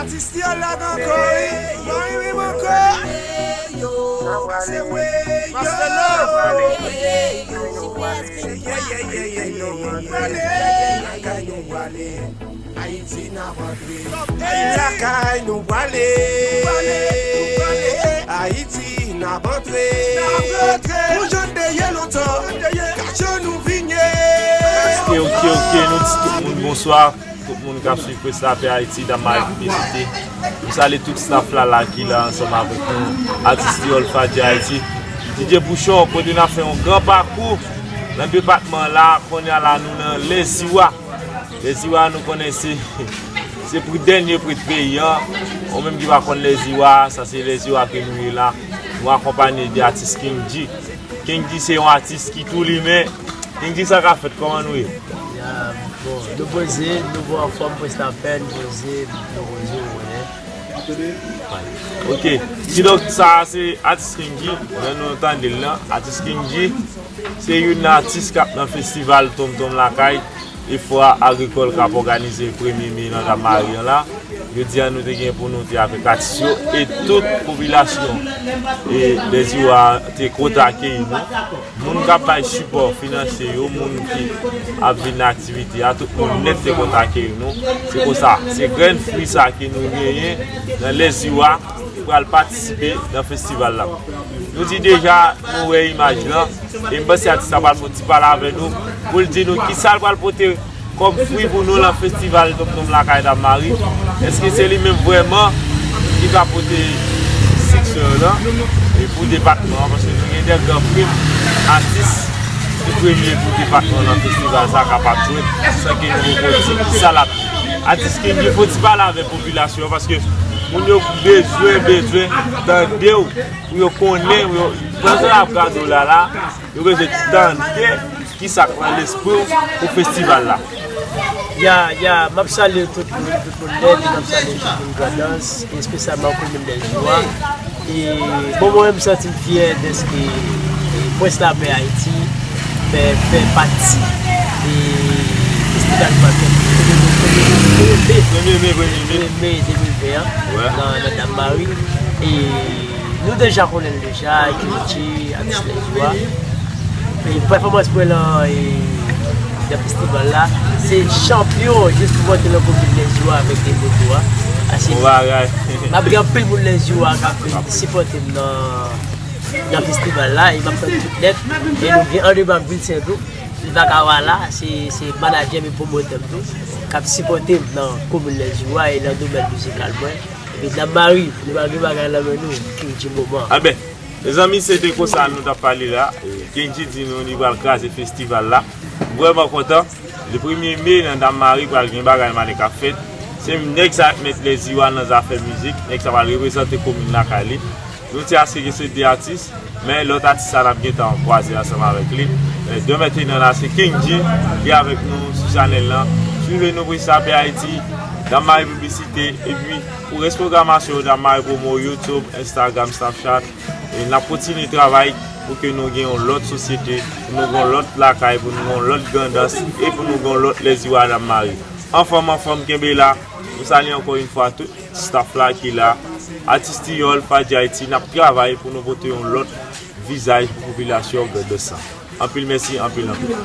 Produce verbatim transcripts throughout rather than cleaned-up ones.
Atis kreyòl la gen ankò, wi. Mwen menm ankò. Se wi, yo. Master Love. Se yeah, yeah, yeah, yeah, yeah, yeah, yeah. Prale. Lakay nou prale. Ayiti n ap antre. Lakay nou prale. Ayiti n ap antre. Pou jan n te ye lontan. Kache nou vin ye. Ok, ok, ok, nou di tout moun bonswa. Tout moun k ap swiv Presse La Paix Haïti, Dam Marie Publicité. Nou salye tout staff la, la ki la ansanm avèk nou, atis kreyòl Fadja Haïti. D J Pouchon, kote n ap fè yon gran pakou nan depatman la, kounye a la nou nan Lèziwa. Lèziwa nou konnen se, se pri dènye pri peyi an. Ou menm ki pa konn Lèziwa, sa se Lèziwa ke nou ye la. Nou akonpanye de atis King G. King G se yon atis ki tou limen. King G, sa k ap fèt, kòman nou ye? Ya, bon, nou poze, nou bon anfòm, Presse La Paix, nou poze, nou poze, ou konnen. Ok. Kidonk, sa a se atis King G, jan nou tande l lan. Atis King G, se youn nan atis k ap nan festival Tonm Tonm Lakay, e fwa agrikòl k ap òganize premye me nan Dam Mari an la. Jodi a, nou te gen pou nou te avèk atis yo e tout popilasyon e Lèziwa te kontan akeyi nou. Moun k ap bay sipò finansye yo, moun ki ap vin nan aktivite a, tout moun nèt te kontan akeyi nou. Se konsa, se grenn fwi sa ke nou genyen nan Lèziwa ki pral patisipe nan festival la. Nou di deja, nou wè imaj lan, e m panse atis la pral fè yon ti pale avè nou, pou l di nou kisa l pral pote kòm fwi pou nou lan festival Tonm Tonm Lakay Dam Mari. Èske se li menm vrèman ki ka pote siksè lan e pou depatman an? Paske nou gen de gran fwi atis ki premye pou depatman lan festival sa kapab jwenn san ke nou poko di sa l ap. Atis King G, fò w ti pale avèk popilasyon an, paske moun yo bezwen, bezwen tande w, pou yo konnen, pou yo, pandan y ap gade w la, la, yo bezwen tande kisa k nan lespri w pou festival la. Ya, ya, m ap salye tout moun, tout moun nèt, m ap salye tout moun Grandans, espesyalman komin Lèziwa. E, bon, mwen menm, m santi m fyè dèske, e, Presse La Paix Haïti fè, fè pati de festival Maket premye me, premye me, premye me de mil ven an, nan, nan Dam Mari. E nou deja konnen l deja, King G, atis Lèziwa. E pèfòmans mwen lan, e, nan festival la, se chanpyon jis pou monte nan komin Lèziwa avèk de moto a. Ase, bon bagay. M ap gen anpil moun Lèziwa k ap vin sipòte m nan, nan festival la, e m ap tann tout nèt. E nou gen André Bab Vilsen tou, Silva Kawala, se, se manadjè m e pwomotè m tou, k ap sipòte m nan komin Lèziwa e nan domèn mizikal mwen. Epi Dam Mari, nou pa gen bagay nan men nou, King G moman. A ben, mezanmi, se te konsa nou t ap pale la. King G di nou li pral kraze festival la. M vrèman kontan. Le premye me nan Dam Mari pral gen bagay male k ap fèt. Se nèg sa k mèt Lèziwa nan zafè mizik, nèg sa pral reprezante komin lakay li. Nou di aske se de atis, men lòt atis sa n ap gentan kwaze ansanm avèk li. Men demen tenan la, se King G ki avèk nou sou chanèl lan. Swive nou Presse La Paix Haïti, Dam Mari Piblisite, epi pou rès pwogramasyon yo, Dam Mari Promo, YouTube, Instagram, Snapchat. E n ap kontinye travay pou ke nou gen yon lòt sosyete, pou nou gen yon lòt lakay, pou nou gen yon lòt Grandans, e pou nou gen yon lòt Lèziwa Dam Mari. Anfòm, anfòm, kenbe la. Nou salye ankò yon fwa tout staff la ki la. Atis kreyòl, Fadja Haïti, n ap travay pou nou pote yon lòt vizaj pou popilasyon Grandans lan. Anpil mèsi, anpil, anpil.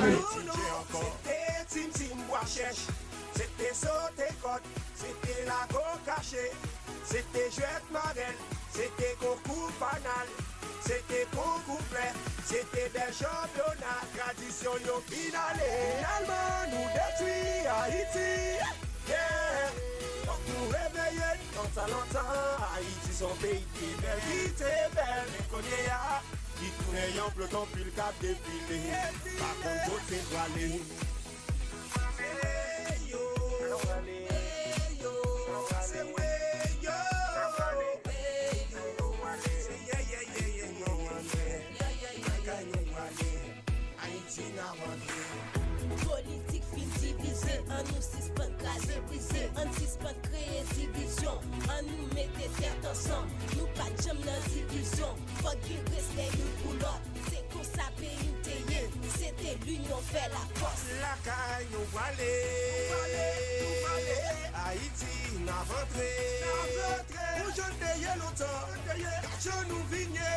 Se te sote kòd, se te lago kache, se te jwèt marèl, se te konkou fanal, se te konkou flè, se te bèl chanpyona, tradisyon yo fin ale. Finalman, nou detwi Ayiti. Yeah! Fòk nou reveye. Lontan, lontan, Ayiti se yon peyi ki bèl, ki te bèl. Men kounye a, li tounen yon ploton fil k ap defile. Pa konn kote prale. Politik fin divize, ann nou sispann kraze brize, ann sispann kreye divizyon, ann nou mete tèt ansanm, nou pa t janm nan divizyon. Fòk gen respè youn pou lòt. Se konsa peyi n te ye. Se te linyon fè lafòs. Lakay nou prale. Ayiti n ap Antre. Antre. Pou jan n te ye lontan. Jan nou vin ye.